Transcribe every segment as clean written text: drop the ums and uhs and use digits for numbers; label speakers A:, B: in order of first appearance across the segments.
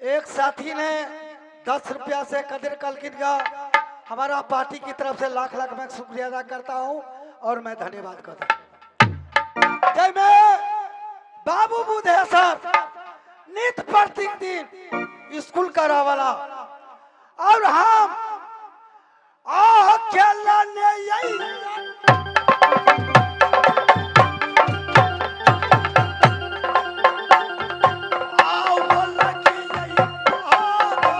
A: एक साथी ने 10 रुपया से कदर कलकिन का हमारा पार्टी की तरफ से लाख लाख मैं शुक्रिया अदा करता हूं और मैं धन्यवाद करता हूं। जय में बाबू बुधेसर नित प्रतिदिन स्कूल करा वाला और हम आह खेलने यही। आओ बोला कि यही पहाड़ों।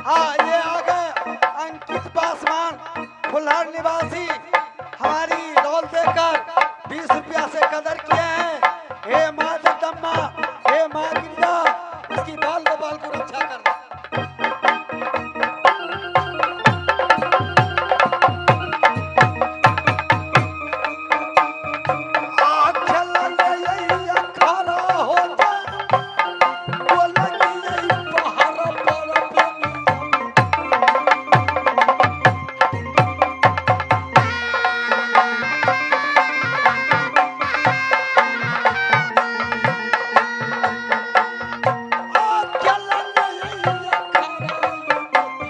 A: हाँ, ये आ गए अंकित पासवान, फुलहर निवासी, हमारी रोल देकर 20 रुपया से कदर किए हैं। हे माँ जगदम्बा, हे माँ गिरिजा, इसकी बाल गोपाल को रक्षा करना। आ खेलने यही अखाड़ा हो जा, बोला कि यही पहाड़ पर बेनिया। आ खेलने यही अखाड़ा ये मोती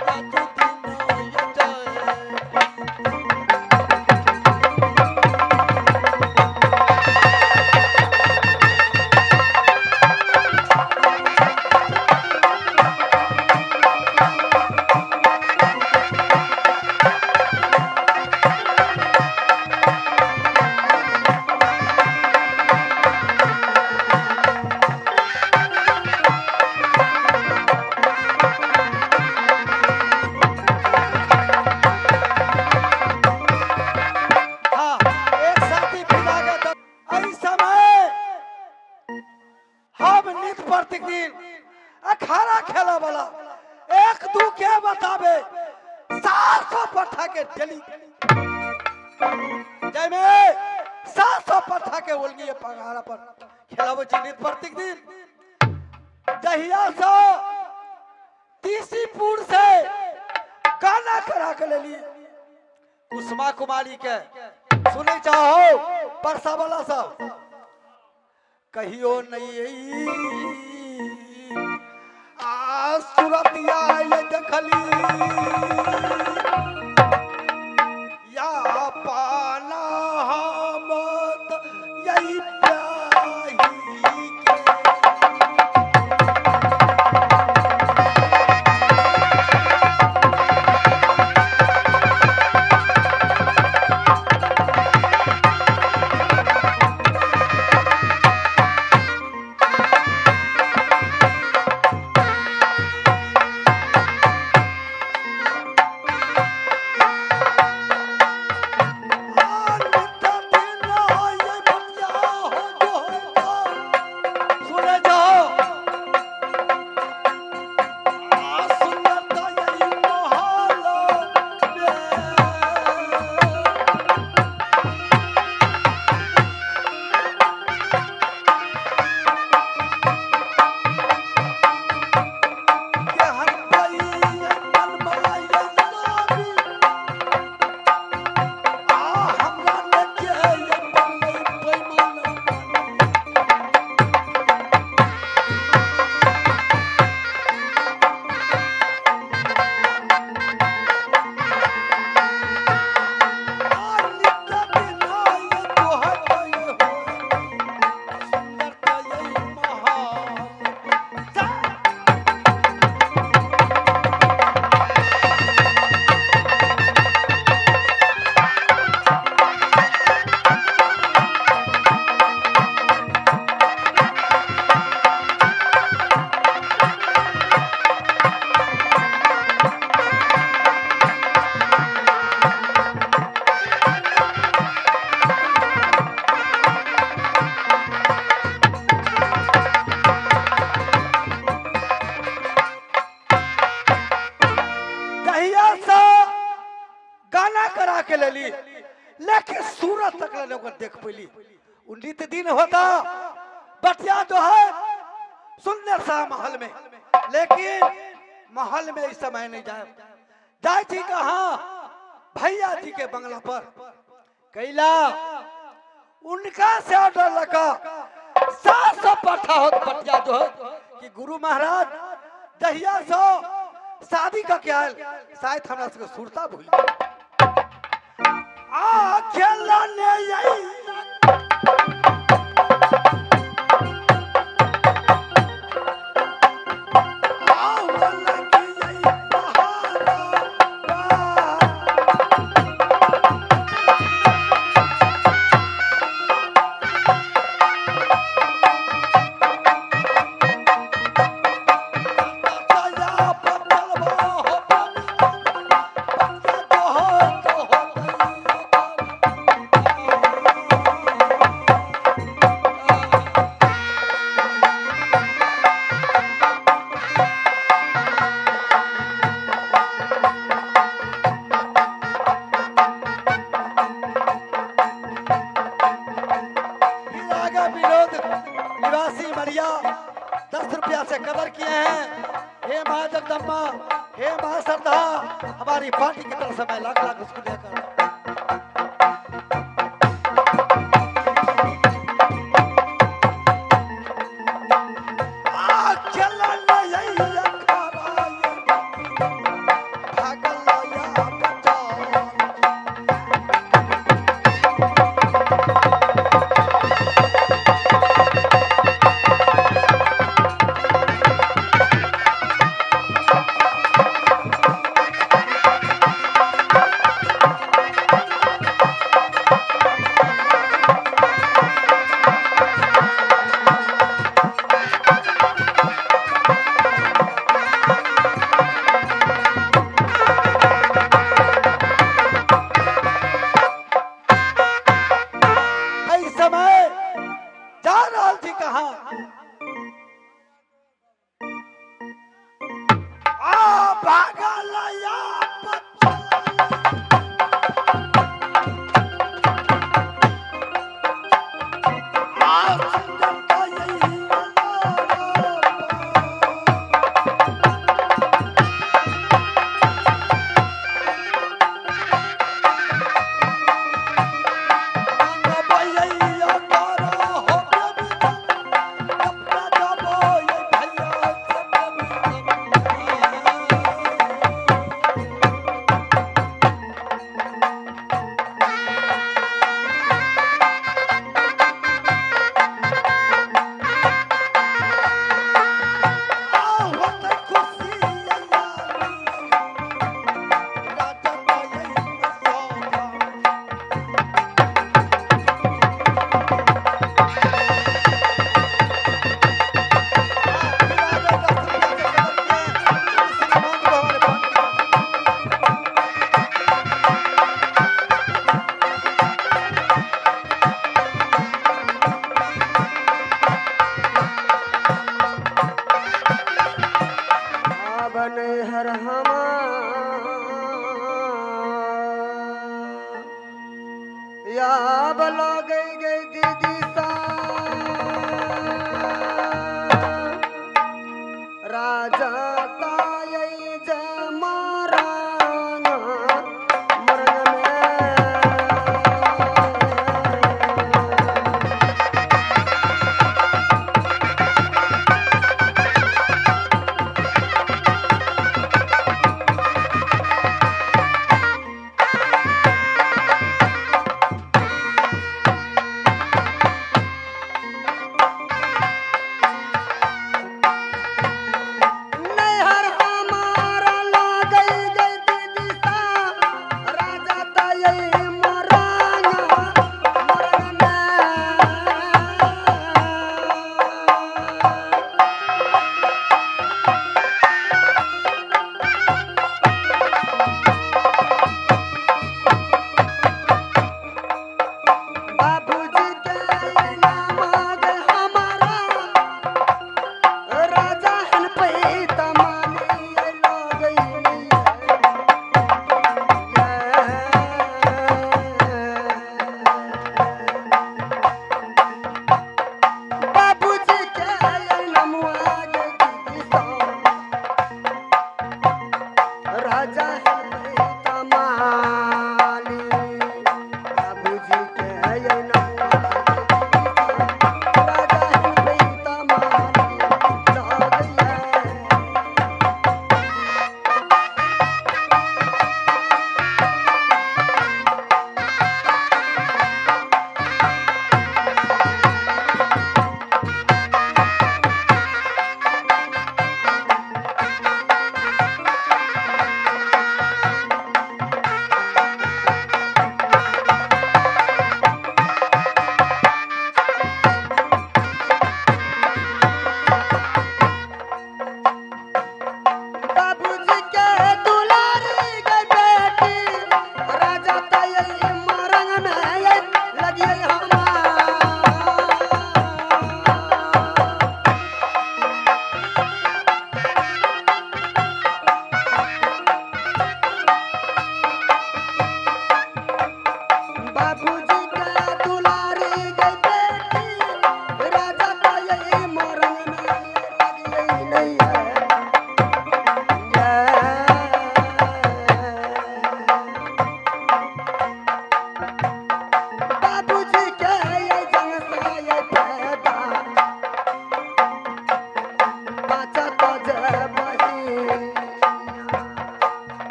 A: या तो दिन ये जाए। हाँ, एक साथी फिर आ गए तो एहि समय हम नित प्रतिदिन अखाड़ा खेला वाला एक दू के बताबे 700 पट्ठा के डेली, जय में 700 पट्ठा के ओलगी पघाड़ा पर खेलाबे छी नित प्रतिदिन। जहिया से तीसीपुर से गाना करा के लेली कुसमा कुमारी के, सुनै चाहो परसा वाला सब, कहियो नहीं आ सुरतिया ये देखली या पाना हम त यही प्याही के। सुने जाओ आ सुंदरता यही महल में। के हर पई मन माये साबी आ हमरा ने के ये पल्ले पैमान। आ नित्य दिन ये तोहर ये हो सुंदरता यही महान जा। जहिया से गाना करा के लेली, लेकिन सूरत तक ले ओकर देख पैली। उ नित दिन होता बटिया जो है। सुंदर सा महल में, लेकिन महल में इस समय नहीं जाए। जाए जी कहा? भैया जी के बंगला पर। कैला उनका से ऑर्डर लगा 700 पठा हो पटिया जो है कि गुरु महाराज दहिया सो शादी का क्या शायद हमरा सबके सुरता भूल आ खेला ने यही 10 रुपया से कदर किए हैं। हे माँ जगदम्बा, हे माँ श्रद्धा, हमारी पार्टी की तरफ से मैं लाख लाख शुक्रिया करता हूं।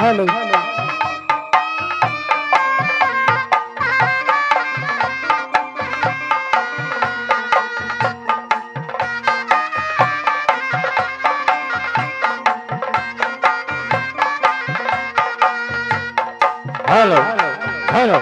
B: Hello hello hello.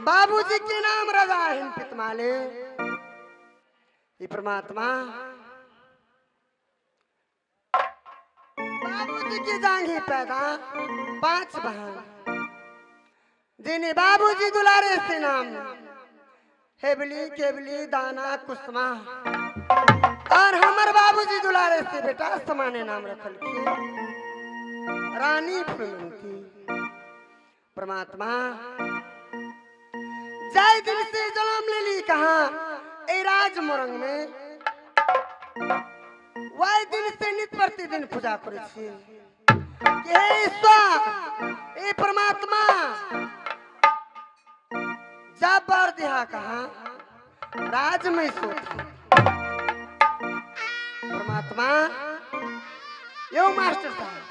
C: बाबूजी के नाम रजा हिम पितमाले। ये परमात्मा बाबूजी की जांघी पैदा 5 बहन, जिन्हें बाबूजी दुलारे से नाम हेबली केबली दाना कुसमा, और हमर बाबूजी दुलारे से बेटा समाने नाम रखल रानी फुलमती। परमात्मा जय दिन से जन्म ले ली कहा ए राज मोरंग में, वही दिन से नित प्रतिदिन पूजा करे छी कि हे ईश्वर ए परमात्मा जब बर दिहा कहा राज में सोच। परमात्मा यो मास्टर साहब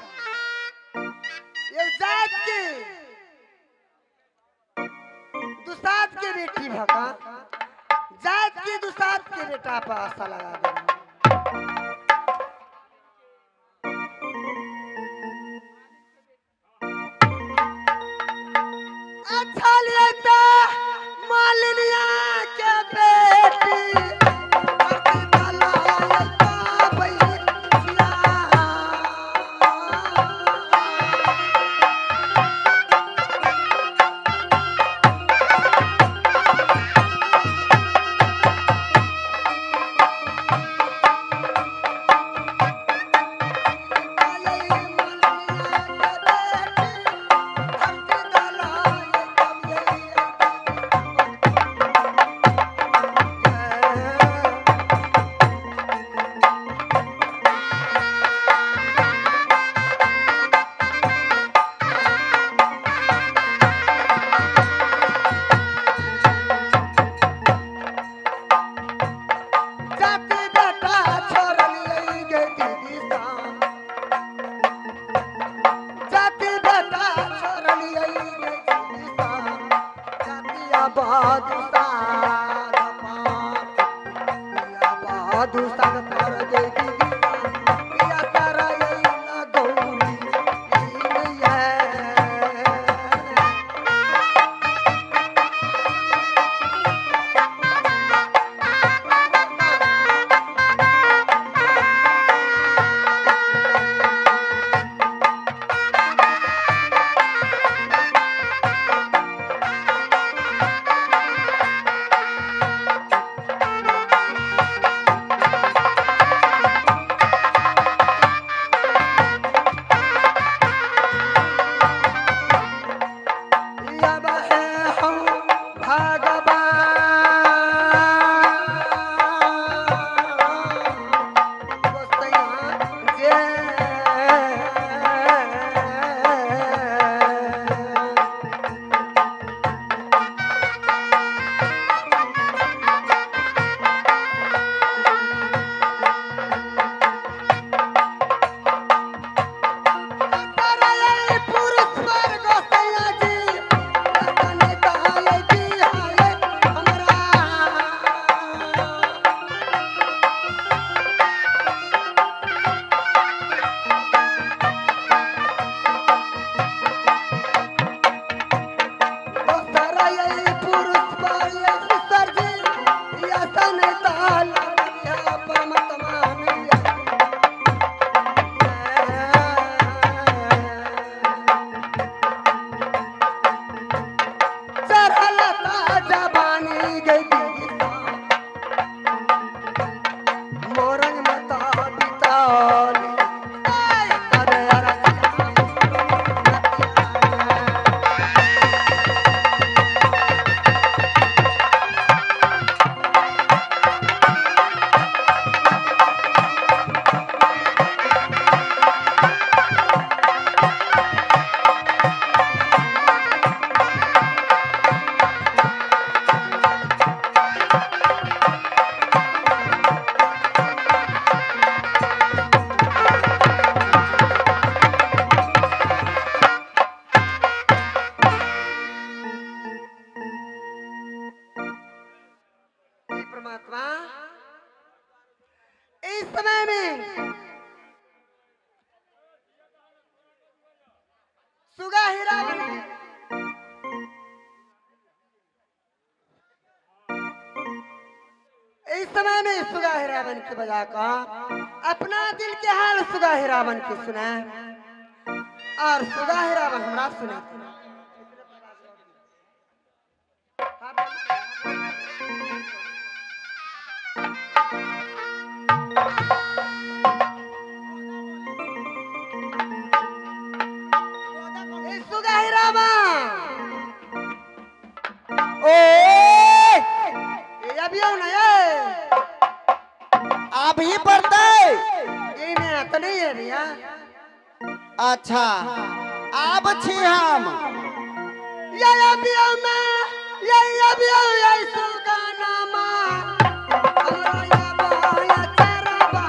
C: यो जात के दुसाद के बेटी भका जात के दुसाद के बेटा पर आशा लगा दे। अच्छा लेता मालिनिया के बेटी समय में सुगा हिरावन के बजा का अपना दिल के हाल सुगा हिरावन के सुना और सुगा हिरावन हमरा सुना। सुगा हिरावन
D: ओ
C: अभी आओ ना ये
D: अभी पड़ते
C: ये में तो नहीं है भैया।
D: अच्छा अब छी हम
C: ये अभी आओ मैं ये अभी आओ ये सुगाना मां हमरा या बाया चरबा बा।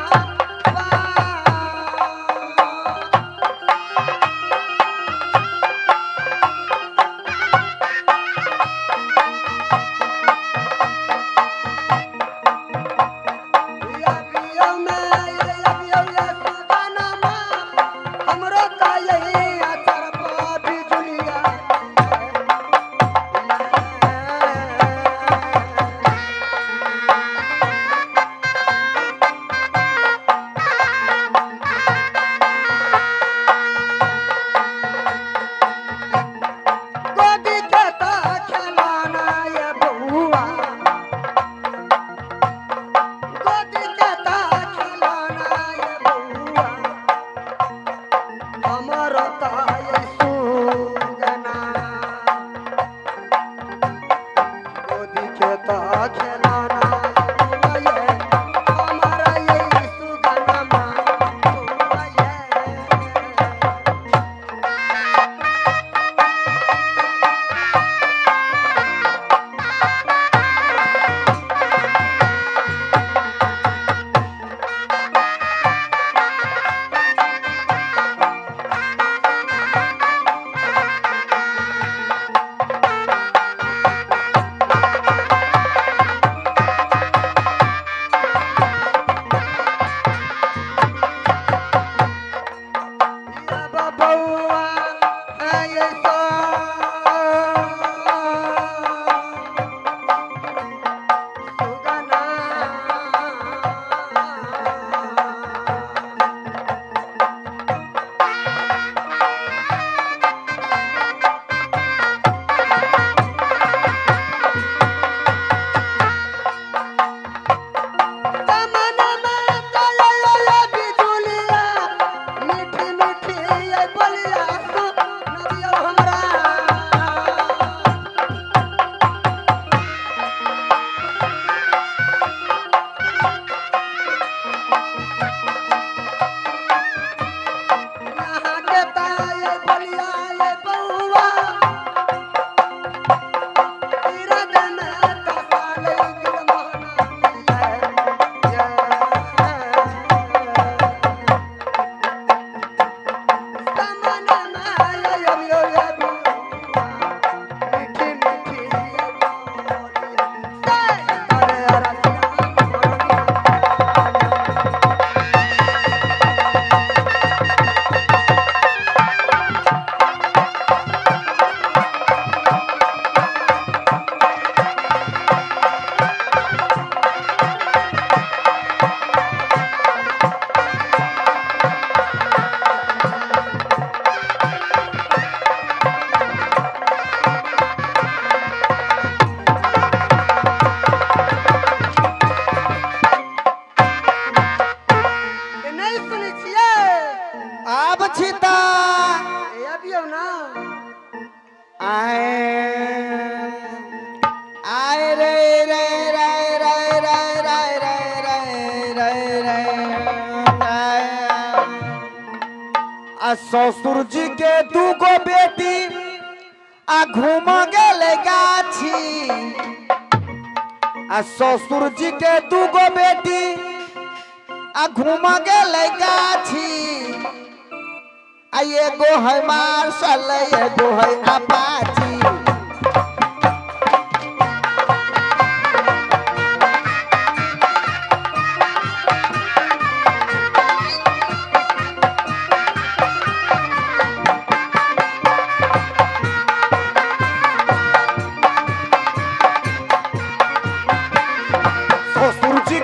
D: ससुर जी के दूगो बेटी आ घूम गेले गाछी। आ ससुर जी के दूगो बेटी आ घूम गेले गाछी। आ एगो है मार्शल एगो है अपाची। ससुर जी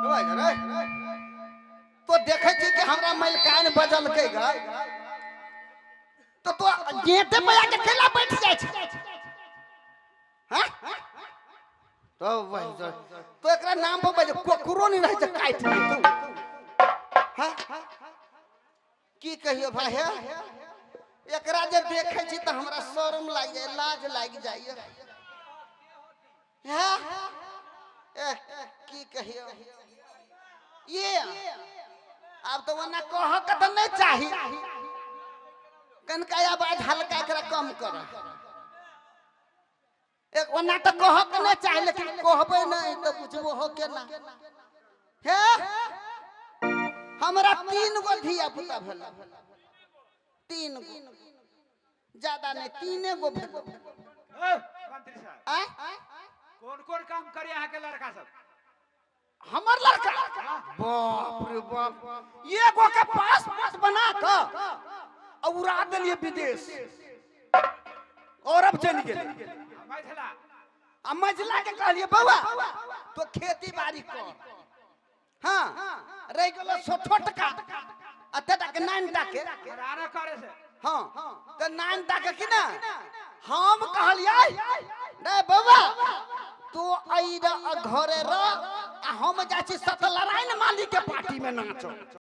D: रे तो देखै छी कि हमरा मलकान बजलकै ग तो तो गेटे पे आके केला बैठ जाइ छै। हां तो वही तो एकरा नाम पर बजे कुकुरो नहीं रहै छै काटि ले तू। हां की कहियो भाई हे एकरा जे देखै छी त हमरा शर्म लागि जाय लाज लागि जाय। हां ए की कहियो ये आब तो ओना कह के त नहीं चाही कनका आवाज हल्का एकरा कम कर। एक ओना तो कह के नहीं चाही लेकिन कहबे नहीं तो बुझबो हो केना। हे हमरा 3 गो धिया पुता भेल 3 गो ज्यादा नहीं 3 गो भेल।
E: मंत्री साहब कौन कौन काम करे अहाँ के लड़का सब?
D: हमर लड़का बाप रे बाप एगो के पासपोर्ट बना के उड़ा देलिए विदेश और अब चलि गेलै।
E: मझला
D: आ मझला के कहलिए बौआ तो खेती बाड़ी कर। हाँ रह गेलो 60 टका आ तेटा के 9 टा के
E: राना करे से।
D: हाँ तो 9 टा के की ना हम कहलिए रे बौआ तू अइ घरे रह आ हम जाइ छी सत्यनारायण माली के पार्टी में नाचो।